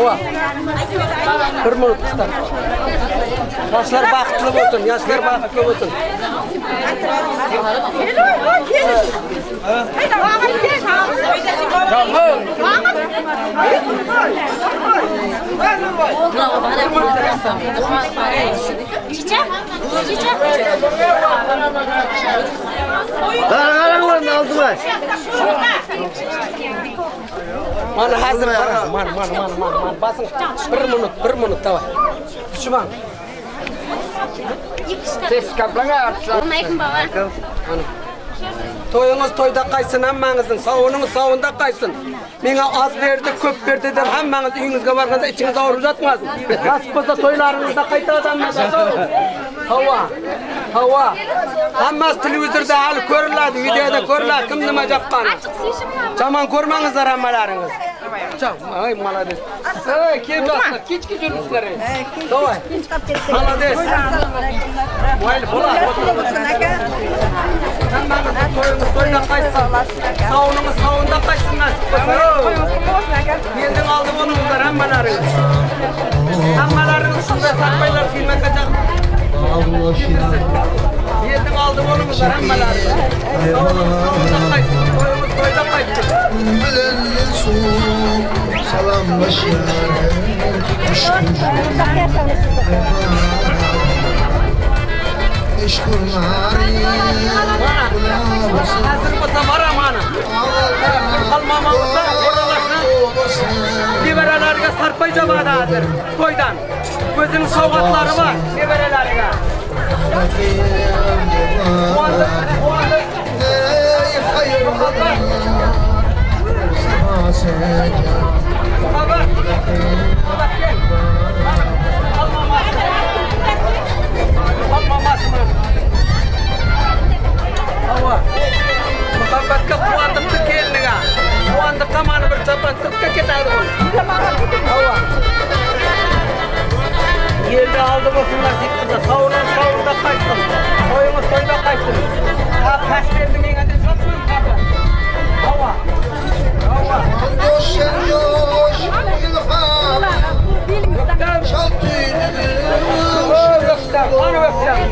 C: Hawa. Bir minut kızlar. Ýaşlar bagtly bolsun, ýaşlar bagtly bolsun. Mana hazır qara, mana mana mana mana mana basın. Bir minut, bir minut давай. Düşman.
A: Ses kaplana
C: Mana. Toýuňyz toýda gaýsyn, hammaňyzyň sawunyňyz sawunda gaýsyn. Meňe az berdi, köp berdi dep hammaňyz öýüňizge barganda içiňiz awryp ýatmasyn. Nasip bolsa toýlaryňyzda gaýtadan Hawa. Hawa. Hammasi telewizorda hali ko'riladi, videoda ko'riladi, kim nima japqani. Jaman ko'rmangizlar hammalaringiz. Ay, молодец. Ey, kelib yotdi, kechki yuribsizlar. Давай. Молодец. Mayli, bo'ladi. Hammamizni to'yimiz to'yda qaytsin. Sovunimiz sovunda qaytsin nasib bo'lsa. Elning oldi bo'linglar hammalaringiz. Hammalaringiz shunday sarpaylar kiymakka Elning oldi bo'linglar hammalaringiz. Sovunimiz sovunda qaytsin, to'yimiz to'yda qaytsin. Hazır bo'lsa boraman. Qalmama bo'lsa o'ralashni nevaralariga sarpay jabadi hozir to'ydan. O'zining sovg'atlari bor nevaralariga. Quvondik, quvondik. Muhabbat. Muhabbat. Muhabbat kel. Qalmamasi. Qalmamasi mana. Hava. Muhabbatga quvondiqni keliniga. Quvondiqqa mana bir chapan tikka ketadi bu. Hava. Eldi oldi bo'lsinlar deb qilsa, sovrin sovrinda qaytsin. To'yimiz to'yda qaytsin. Ha, past berdi menga deb yotmang xafa. Hava. Hava. Öptüm, mana öptüm.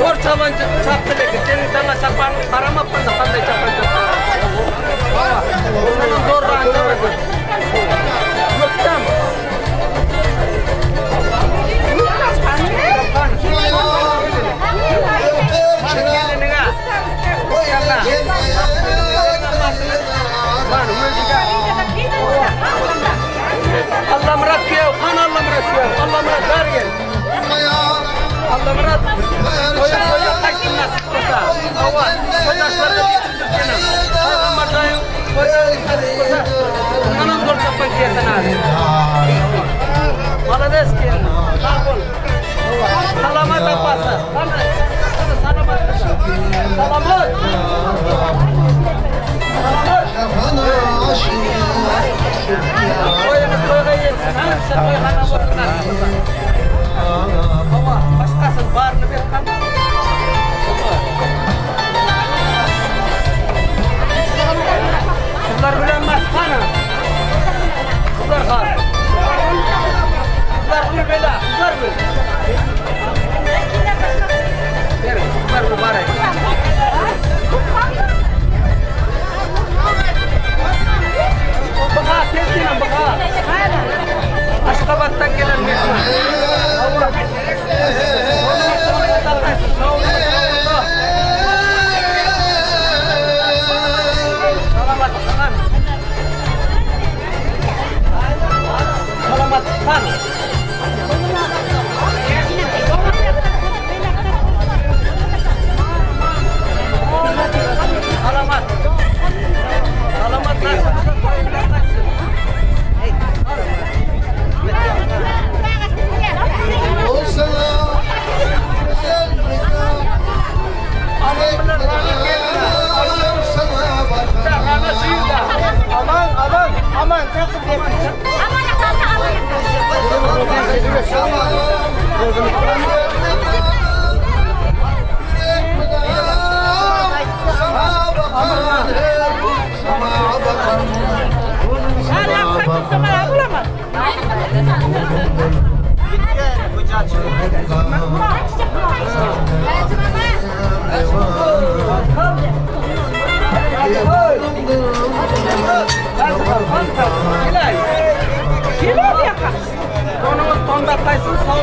C: Zo'r chavan chapdi lekin sening changa chapaning qaramabman da qanday chapan chapdi. Undan ham zo'rroq chapan. O'ptam. Keliniga. Mana o'ziga. Allamurod kuyov, qani Allamurod kuyov? Allamurod bari gel. Allamurod to'y to'yga qaytsin nasib bo'lsa. Hava, to'ydoshlarga yetkazib seni. Payg'ambar doim to'yda nasib bo'lsa, undan ham zo'r chapan kiyasan hali. Молодец kelin. Sog' bo'l. Salomat opasi. Qani? Qani salomat. Salomat. Salomat. To'yimiz to'yga yetsin, hamisha to'yxona bo'lsin nasib bo'lsa. Hava, boshqasini barini ber qani. Qizlar bilan emas, qani. Qizlar qani. Qizlar ul bela.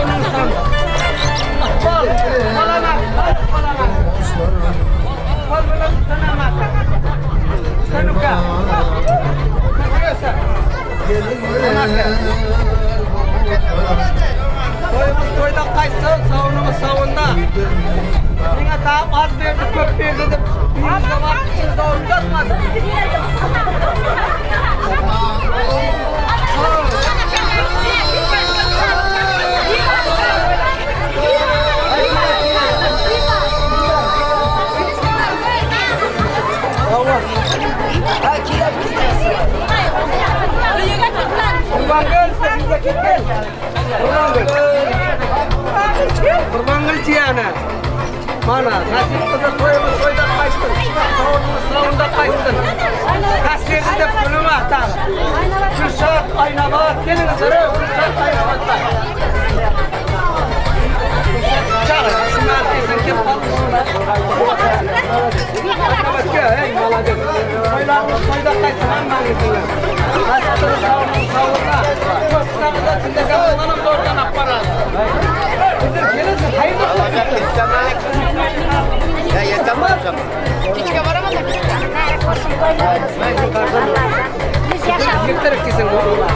C: Sawunyňyzdan. Ykbal, malamat, malamat. Ykbal bilen sanamat. Sanuka. Toýumyz toýdan gaýtsa, sawunyňyz sawunda. Diňe taap az berdi, köp berdi diýip, öýüňizde baryp içiňizde orup ýatmasyn. Gurbangül, Gurbangül. Gurbangül jiýeni. Mana, nasip bolsa toýumyz toýdan gaýtsyn. Sawunymyz sawunda gaýtsyn. Kas berdi dep gülüň dagy. Gülşat, Aýnabat, geliň zere, Gülşat, Aýnabatlar. Çagyr, şundan kesin kim Ey, молодец. Toýlarymyz toýda gaýtsyn, hammaňyzyň. Nasip bolsa sawunymyz sawunda. Köp sawunda içinde ondanam zordan alyp bararys. Bizler gelin, haýyrly
H: Ya yetemez ama.
C: Erterek kelseň bolýar.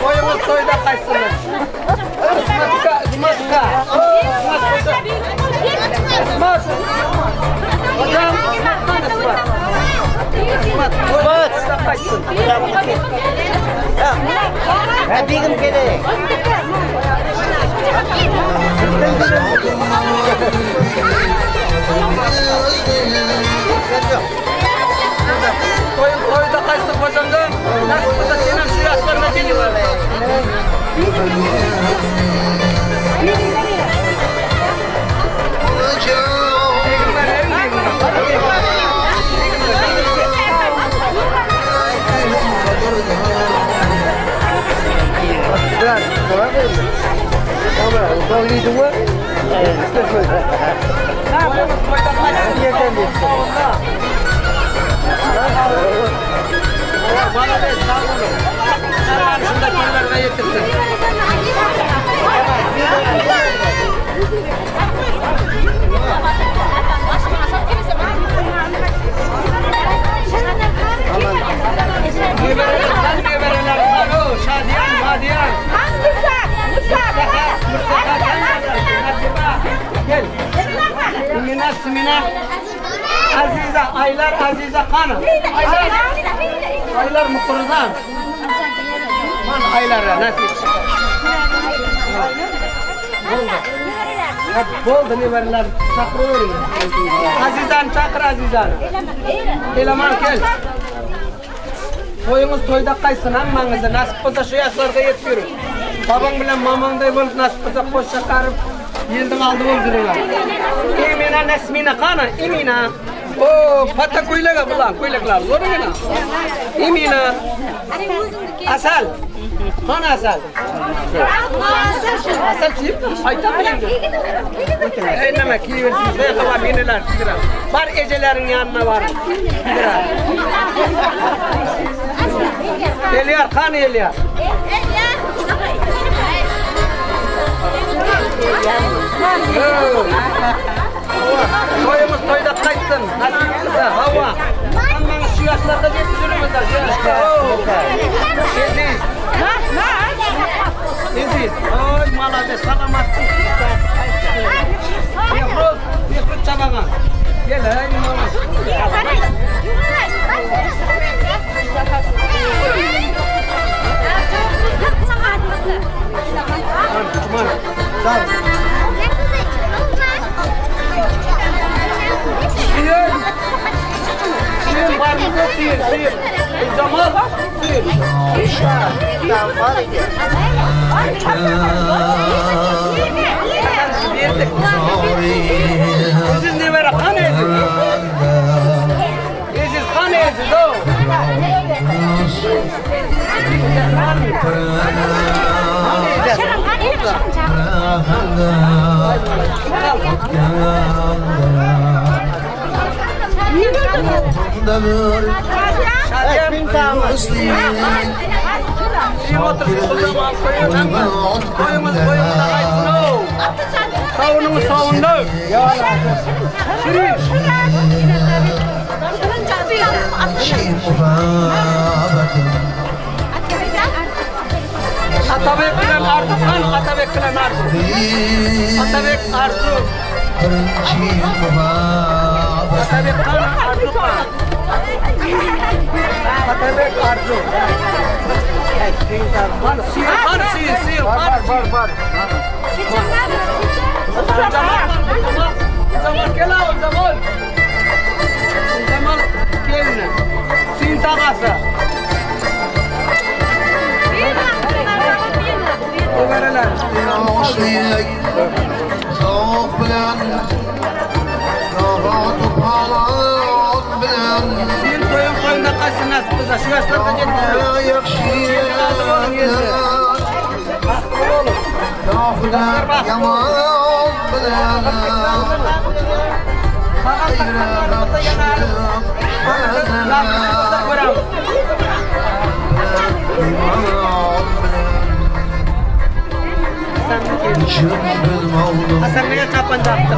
C: Toýumyz toýda gaýtsyn. Ismatka, Ismatka. Ismat. Hocam, Ismatdan Ismat. Ismat, toýda gaýtsyn.
H: Ha begim gerek.
C: Toýuň toýda gaýtsyn hocamdan. Nasip bolsa senem şu ýaşlaryna geliwer. Молодец, sag boluň. Şunda günlerine ýetirsin. Nebereler, sen nebereler, alo, Şadiyan, Madiyan. Gel. Simina, Simina. Aziza, Aylar, Aziza Hanım. Aylar, Aylar Mukurdan. Man Aylar, nasip. Boldy. Boldy nebereler, çakyryň. Azizany çakyr Azizany. Elaman gel. Toýuňyz toýda gaýtsyn hammaňyzy nasip bolsa şu ýaşlarda ýetip ýörüň. Babaň bilen mamaňday bolup nasip bolsa goş çakaryp ýeldiň aldy bolup ýörüň. Emina Nasmina kana Emina. O pata köýlege bulan köýlekler zoruňa. Emina. Asal. Kana Asal. Asal kiýip aýta bilen. Ey näme kiýibersin. Hawa bineler kiýdirer. Bar ejeleriň ýanyna bar. Kiýdirer. Elýar, kan Elýar. Toýumyz toýda gaýtsyn. Nasip bolsa, hawa. Hammaňyz şu ýaşlarda ýetip ýörüňizler. Şu ýaşda. Eziz. Eziz. Oy, молодец, salamatsyň. Behruz, Behruz çabaňa. Gel, hey, молодец. Man, sag. Sıyır. Sıyır var mı? Sıyır, sıyır. Cemal, sıyır. Geldik. Eziz nebere qani Eziz? Eziz qani Eziz o? Toýumyz toýumyza gaýtsyn-ow. Sawunyňyz sawunda. Şirin. Atabek bilen Arzu han, Atabek bilen Arzu. Atabek Arzu. Atabek han, Arzu han. Atabek Arzu. Han, sıyır, han, sıyır, sıyır, han. Bar, bar, bar. Jamal kela, Jamal. Jamal kelini. Sin tag'asi. Nevaralar. Sen to'ying qo'yingda qaysi nasib qilsa shu yoshlarga yetkazib. Baxtli bo'ling. Ko'ramiz. Hasanga chapan chapdi.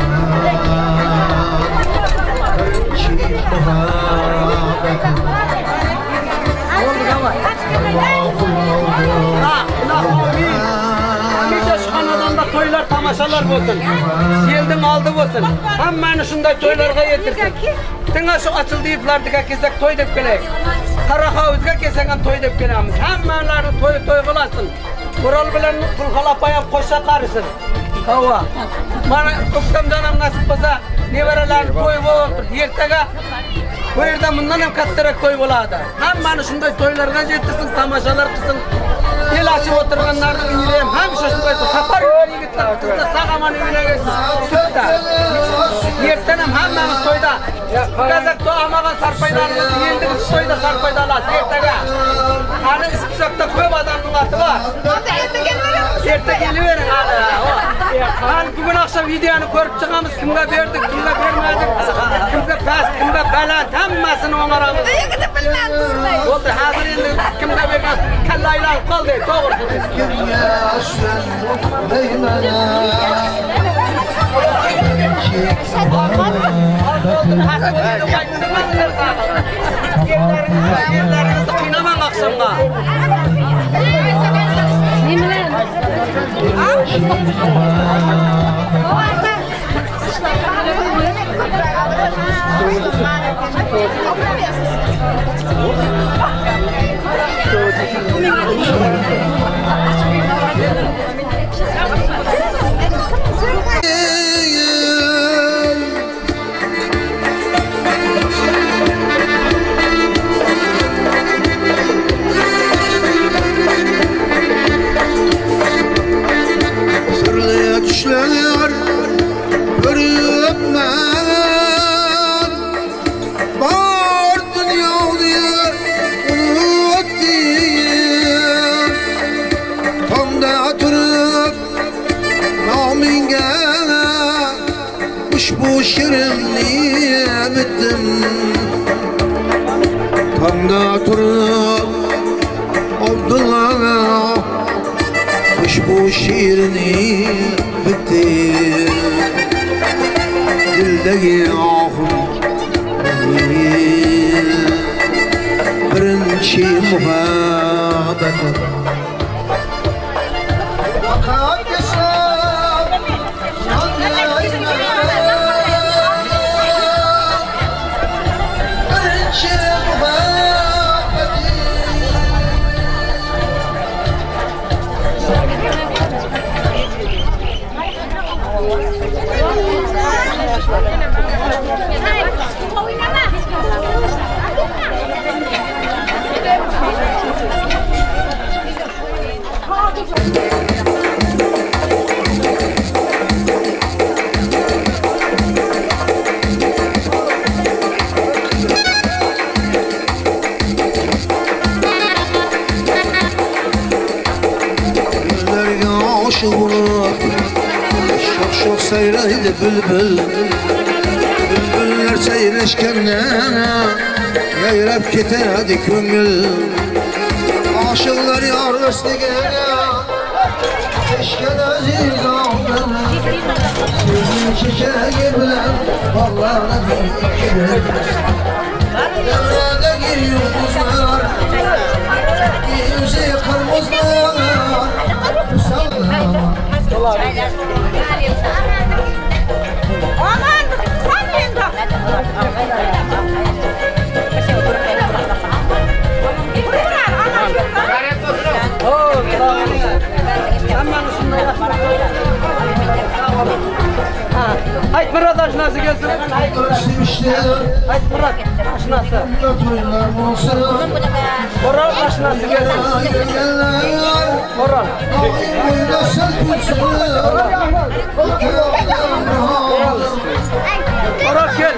C: Ha, ilohi Hamisha shu xonadonda to'ylar, tomoshalar bo'lsin. Elning oldi bo'lsin. Hammani shunday to'ylarga yetirsin. Tinga shu Ochildiyevlarnikiga kelsak to'y deb kelaylik. Qarahovuzga kelsak ham to'y deb kelamiz. Hammalari to'y to'y qilasin. O'rol bilan Gulxol opa ham qo'sha qarisin. Hava. Mana O'ktamjon ham nasib bo'lsa, nevaralar to'y bo'lib ertaga bu yerda bundan ham kattaroq to'y bo'ladi. Hammani shunday to'ylarga yetirsin, tomoshalar qilsin. El ochib o'tirganlarning uyida ham hamisha shunday safar yigitlar qizlar sog' omon uyuna kelsin. To'yda. Ertan ham hammamiz to'yda. Gazak to'y olmagan sarpaylarimizni endi to'yda sarpayda olasiz ertaga. Hali ispisakda ko'p odamning oti bor. Erta kelavering hali. Hali bugun oqshom videoni ko'rib chiqamiz, kimga berdik, kimga bermadik, kimga past, kimga baland, hammasini o'ng'aramiz. Bo'ldi, hozir endi kimga bergan kalla aylanib qoldi, to'g'risi. Yerlaringizni qiynamang oqshomga.
I: Sirli tushlar ko'ribman, bor dunyoni unutdim. Tongda turib nomingga ushbu she'rimni bitdim. Tongda turib Abdullah ushbu she'rini bitdim. Dildagi ohim birinchi muhabbatim. Birinchi muhabbatim. Saýraýdy bülbül Bülbüller seýreşkende Ýaýrap keterdi köňül Aşyklar ýar özlegene Eşken eziz aldım Sevgi çiçeği bilen Baglarına dikilir Devredeki yıldızlar Yüzü kırmızılar
C: Aytmurod oshnasi kelsin. Aytmurod oshnasi. O'rol oshnasi kelsin. O'rol. O'rol kel.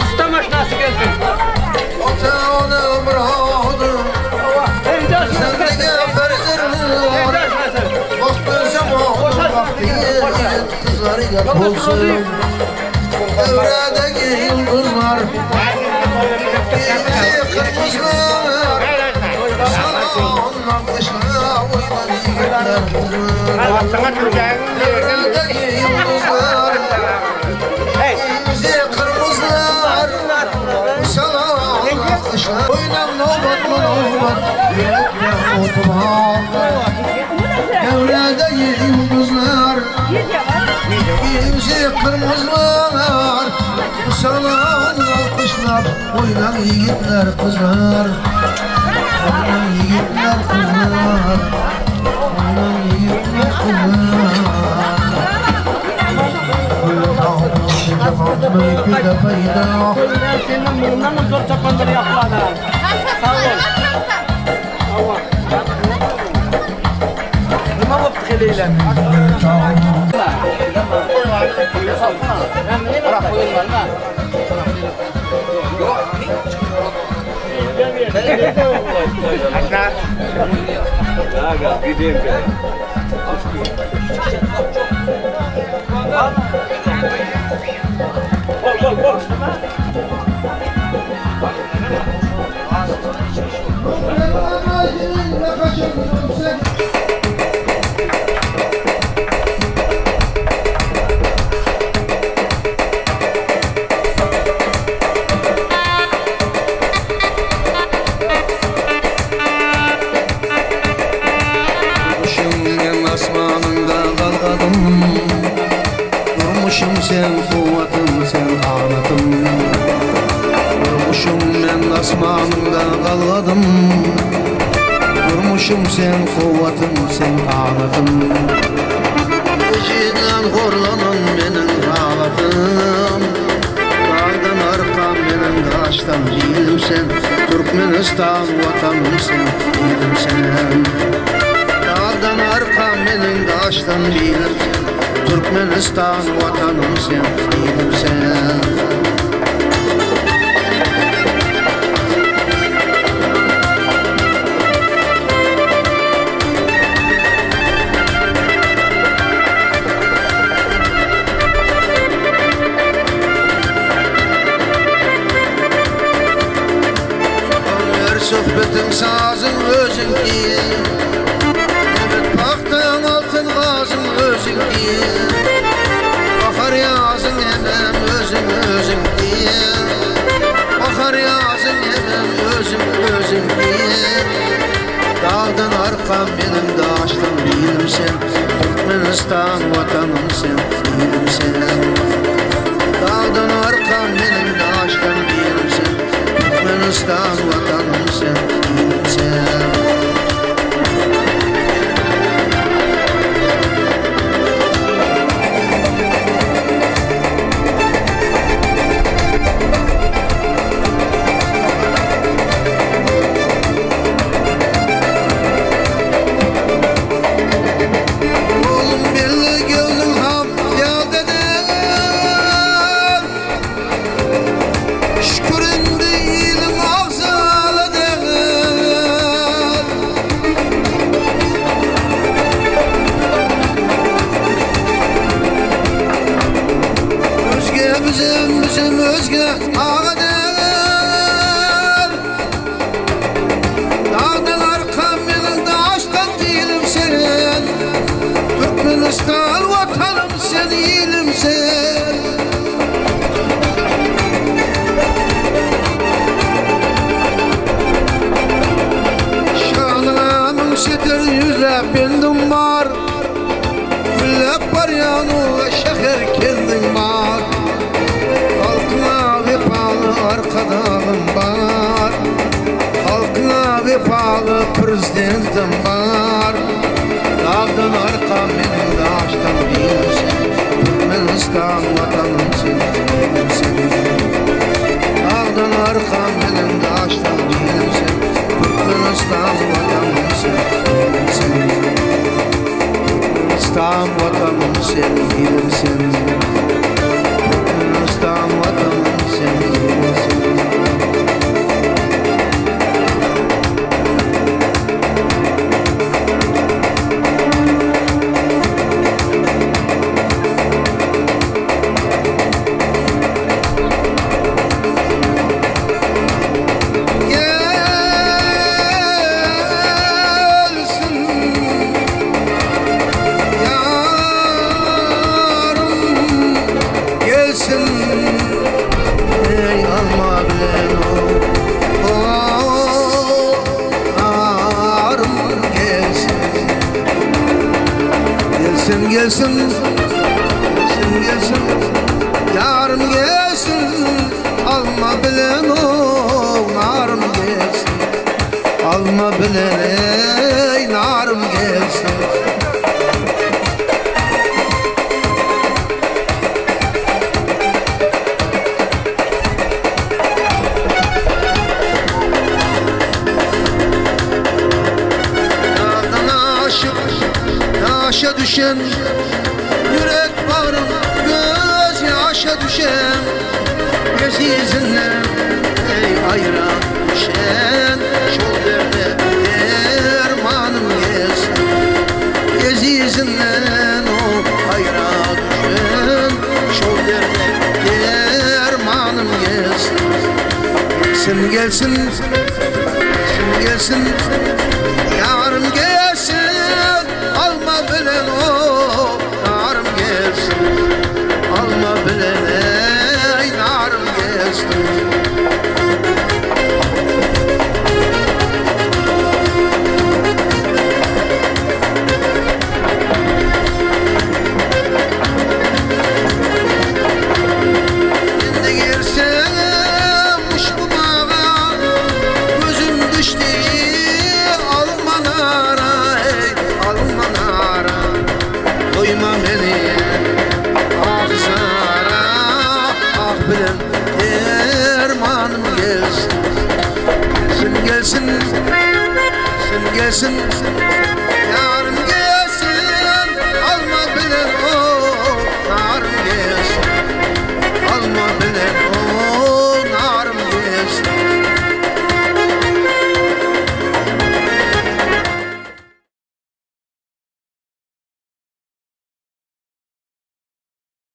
C: Usta mashinasi kelsin. Endi oshnasi kelsin. Endi oshnasi.
I: Olsun Evredeki yıldızlar Gece kırmızılar Sana kışla oynan yiğitler Evredeki yıldızlar Gece kırmızılar Sana kışla oynan nobat mı nobat Yürekle oturma Evredeki yıldızlar Gece kırmızılar Sana alkışlar Oynan yiğitler kızlar Oynan yiğitler kızlar Oynan yiğitler kızlar
C: Senden bundan mı zor çapanları yapmadı? Sağ ol. Sağ ol. Nima bo'pti kelinglar?
I: Durmuşum men asmanında galgadım Durmuşum sen kuvvetim sen kanatım Durmuşum men asmanında galgadım Durmuşum sen kuvvetim sen kanatım Geceden horlanan benim halatım Dağdan arkam benim daştan Yiğidim sen Türkmenistan vatanım sen Yiğidim sen Dağdan arkam benim daştan Yiğidim sen Türkmenistan vatanım sen Yiğidim sen Her sohbetin sazın özün ki Evet baktığın altın gazın özün ki Bakar yazın hemen özün özün ki Bakar yazın hemen özün özün ki Dağdan arkam benim daştan bilim sen Türkmenistan vatanım sen bilim sen Dağdan arkam benim daştan bilim sen Türkmenistan vatanım sen bilim sen Oğlum birli gönlüm ham ya dedem Şükür indi ilim ağzı dedem. Gözüm özge aga däl. Dagdan arkam meniň daşdan dilim sen. Türkmenistan watanym sen ilim sen. Şanyňa 1008 ýüzläp bendim bar. Gülläp barýan oba şäher kendiň bar. Halkyňa wepaly arkadagym bar. Halkyňa wepaly prezidentim bar. Dagdan arkam meniň daşdan dilim sen. Türkmenistan watanym sen ilim sen. Dagdan arkam meniň daşdan dilim sen. Türkmenistan watanym sen ilim sen. Türkmenistan watanym sen ilim sen. Türkmenistan watanym sen ilim sen. Gelsin yarım gelsin ey alma bilen o narım gelsin. Gelsin gelsin gelsin gelsin yarım gelsin alma bilen o narım gelsin. Alma bilen ey narım gelsin. Dağdan aşıp taşa düşen yürek bağrım göz yaşa düşen Ezizinden ey ayra düşen şol derde dermanım gelsin. Ezizinden o ayra düşen şol derde dermanım gelsin. Gelsin gelsin gelsin gelsin yarım gelsin alma bilen o narım gelsin. Alma bilen ey narım gelsin. Endi girsem uşbu bağa, gözüm düştü almalara, ey almalara. Koyma beni ah zara, ah bilen dermanım gelsin. Gelsin gelsin gelsin gelsin.